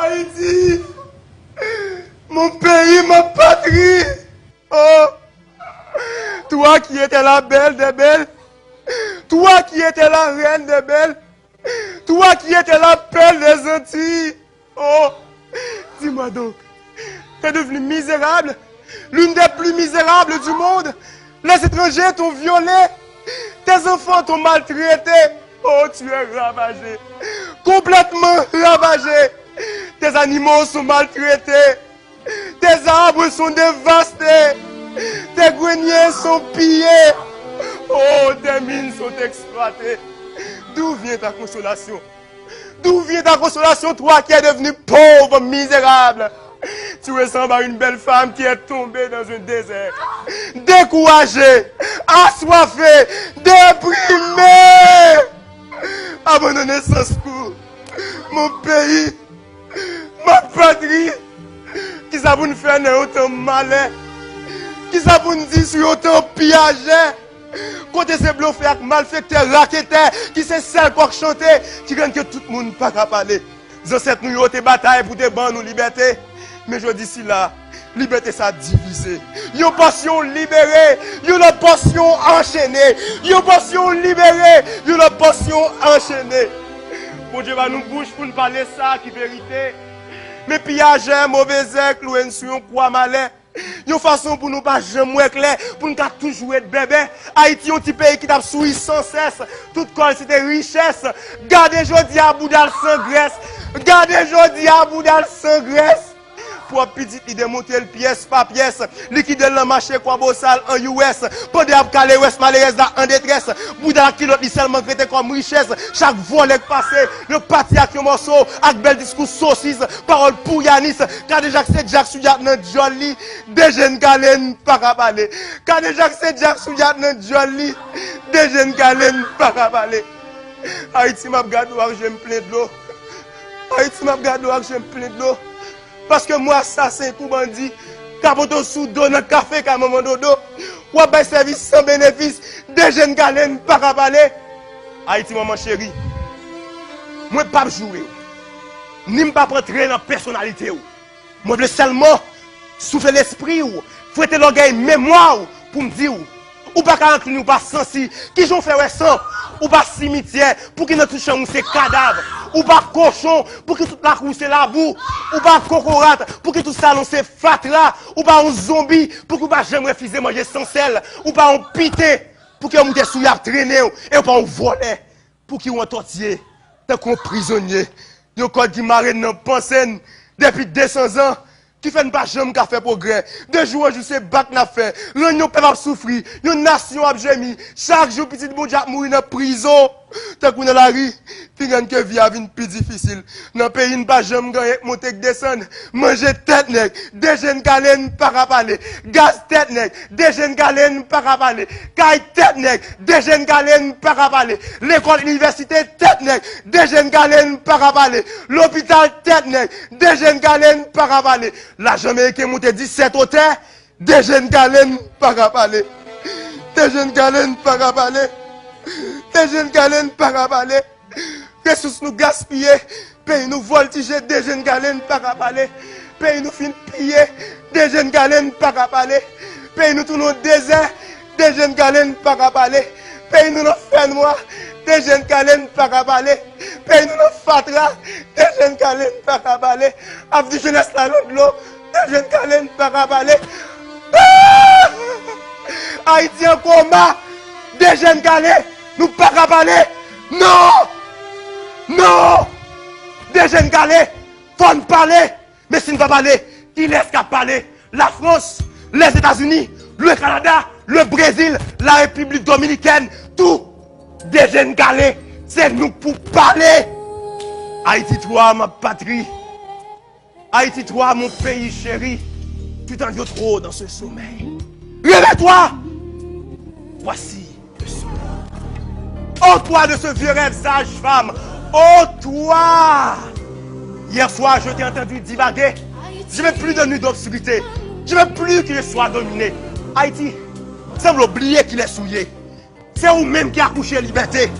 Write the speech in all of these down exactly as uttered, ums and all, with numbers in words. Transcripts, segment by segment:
Haïti, mon pays, ma patrie. Oh, toi qui étais la belle des belles, toi qui étais la reine des belles, toi qui étais la perle des Antilles. Oh, dis-moi donc, t'es devenue misérable, l'une des plus misérables du monde. Les étrangers t'ont violé, tes enfants t'ont maltraité. Oh, tu es ravagé, complètement ravagé. Tes animaux sont maltraités, tes arbres sont dévastés, tes greniers sont pillés. Oh, tes mines sont exploitées. D'où vient ta consolation? D'où vient ta consolation, toi qui es devenu pauvre, misérable? Tu ressembles à une belle femme qui est tombée dans un désert. Découragée, assoiffée, déprimée. Abandonné sans secours. Mon pays, ma patrie. Kisa pou n fè nan yon tan malè? Kisa pou n di sou yon tan piyajè? Kote se blofè ak malfektè, raketè, ki se sèl kòk chante, ki rann ke tout moun pa ka pale. Zansèt nou yo te batay pou te ban nou libète. Men jodi sila, libète sa divize. Yon pòsyon libere, yon lòt pòsyon anchene. Yon pòsyon libere, yon lòt pòsyon anchene. Bondye ba nou bouch pou n pale sa ki verite. Men piyajè, move zèk, klouwe n sou yon kwa malè. Yon fason pou nou pa janm wè klè, pou n ka toujou ret bèbè. Ayiti, yon ti peyi ki t ap souri sansès. Tout kò l se te richès. Gade jodi a, bouda l san grès. Gade jodi a, bouda l san grès. Pwòp pitit li demonte l pyès pa pyès. Li kite l nan mache Kwabosal an U S. Pandan y ap kale rès malerèz la an detrès. Bouda l ak kilòt li sèlman k rete kòm richès. Chak vòlè k pase, yo pati ak yon mòso, ak bèl diskou sosis, pawòl pouyanis. Kadejak se djak sou djak nan djòl li. Dejèn kale n pa ka pale. Kadejak se djak sou djak nan djòl li. Dejèn kale n pa ka pale. Ayiti, m ap gade w ak je m plen dlo. Ayiti, m ap gade w ak je m plen dlo. Paske mwa asasen kou bandi ka pote w sou do nan kafe kay manman Dodo. W ap bay sèvis san benefis. Dejèn kale n pa ka pale. Ayiti, manman cheri, mwen p ap joure w, ni m p ap antre nan pèsonalite w. Mwen vle sèlman soufle lespri w, fwete lògèy memwa w pou m di w, ou pa ka ankli, ou pa sansi. Kijan w fè wè san? Ou pa simityè, pouki nan tout chanm ou se kadav? Ou pa kochon, pouki tout lakou w se labou? Ou pa kokorat, pouki tout salon se fatra? Ou pa yon zonbi, pouki w pa janm refize manje san sèl? Ou pa yon piten, pouki yo moute sou w y ap trennen w, e w pa yon vòlè? Pouki w antòtye tankou yon prizonye? Yon kòd ki mare nan panse n depi de san zan, ki fè n pa janm ka fè pwogrè. De jou an jou, se bak n ap fè. Rann yon pèp ap soufri, yon nasyon ap jemi. Chak jou, pitit Bondye ap mouri nan prizon, tankou nan lari, ki rann ke vi a vin pi difisil. Nan peyi n pa janm gen anyen k monte k desann. Manje tèt nèg, dejèn kale n pa ka pale. Gaz tèt nèg, dejèn kale n pa ka pale. Kay tèt nèg, dejèn kale n pa ka pale. Lekòl, inivèsite tèt nèg, dejèn kale n pa ka pale. Lopital tèt nèg, dejèn kale n pa ka pale. Lajan meriken monte disèt otè, dejèn kale n pa ka pale. Dejèn kale n pa ka pale. Dejèn kale n pa ka pale. Resous nou gaspiye, peyi nou vòltije, dejèn kale n pa ka pale. Peyi nou fin piye, dejèn kale n pa ka pale. Peyi nou tounen yon dezè, dejèn kale n pa ka pale. Peyi nou nan fènwa, dejèn kale n pa ka pale. Peyi nou nan fatra, dejèn kale n pa ka pale. Avni jenès la nan dlo, dejèn kale n pa ka pale. Ah! Ayiti an koma, dejèn kale, nou pa ka pale. Non! Non! Dejèn kale, fò n pale. Men si n pa pale, kilès k ap pale? Lafrans, Lèzetazini, le Kanada, le Brezil, la Repiblik Dominikèn, tou, dejèn kale, se nou k pou pale. Ayiti twa, ma patrie. Haïti trois, mon pays chéri, tu t'ennuies trop dans ce sommeil. Réveille-toi! Voici le sommeil. Oh toi de ce vieux rêve, sage-femme, oh toi! Hier soir, je t'ai entendu divaguer. Je veux plus de nuit d'obscurité. Je veux plus que je sois dominé. Ayiti, sanble w bliye kilès ou ye. Se ou menm ki akouche libète,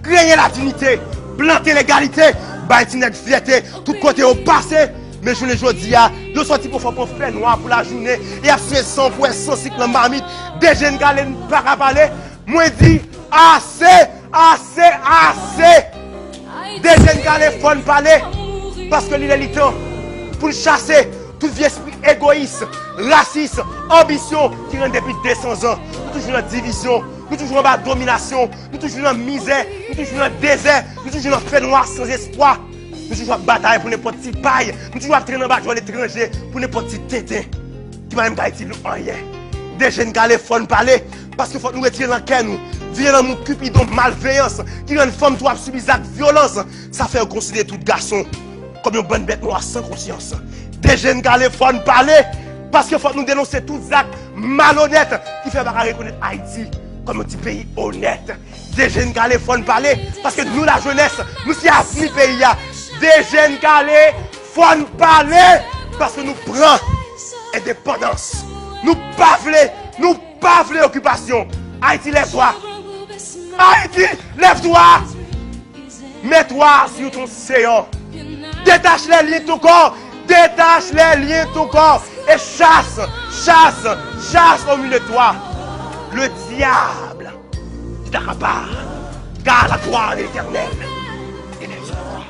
kreye ladinite, plante legalite, bay ti nèg fyète, tout kote yo pase. Men jounen jodi a, yo sòti pou fè pran fè nwa pou lajounen, e ap swe san pou wè san sik nan mamit. De je n kale n pa ka pale. Mwen di, ase, ase, ase! De je n kale fò n pale, paske li lè li tan pou n chase tout vye espri egoyis, rasis, anbisyon ki rann depi de san zan. Nou toujou nan divizyon, nou toujou anba dominasyon, nou toujou nan mizè, nou toujou nan dezè, nou toujou nan fè nwa san espwa. Nou toujou ap batay pou nenpòt ti pay, nou toujou ap trennen anba djòl etranje pou nenpòt ti tenten ki pa menm ka itil nou anyen. De je n kale fò n pale, paske fòk nou retire nan kè nou vye lanmou Kipidon malveyans ki rann fanm tou ap sibi zak vyolans. Sa fè yo konsidere tout gason kòm yon bann bèt nwa san konsyans. De je n kale fò n pale, paske fòk nou denonse tout zak malonèt ki fè yo pa ka rekonèt Ayiti kòm yon ti peyi onèt. De je n kale fò n pale, paske nou lajenès, nou se avni peyi a. De je n kale fò n pale, paske nou pran endepandans. Nou pa vle, nou pa vle okipasyon. Ayiti, lèv twa! Ayiti, lèv twa! Mets-toi sur ton séant. Détache les liens de ton corps. Détache les liens de ton corps. Et chasse, chasse, chasse au milieu de toi le diable qui t'accapare. Car la gloire de l'Éternel est sur toi.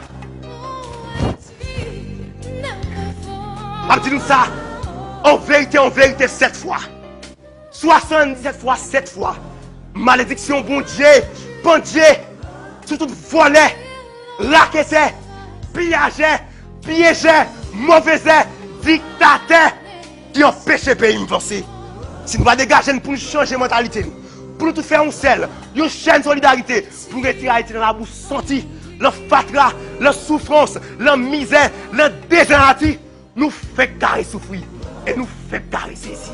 M ap di nou sa, an verite, an verite, sèt fwa. Swasanndisèt fwa, sèt fwa. Malediksyon Bondye pandye sou tout vòlè, raketè, piyajè, pyejè, movezè, diktatè ki anpeche peyi m vanse. Si nou pa degaje n pou n chanje mantalite n, pou nou tout fè yon sèl, yon chèn solidarite, pou n retire Ayiti nan labou santi, nan fatra, nan soufrans, nan mizè, nan dezè Ayiti, nou fenk kare soufri e nou fenk kare sezi.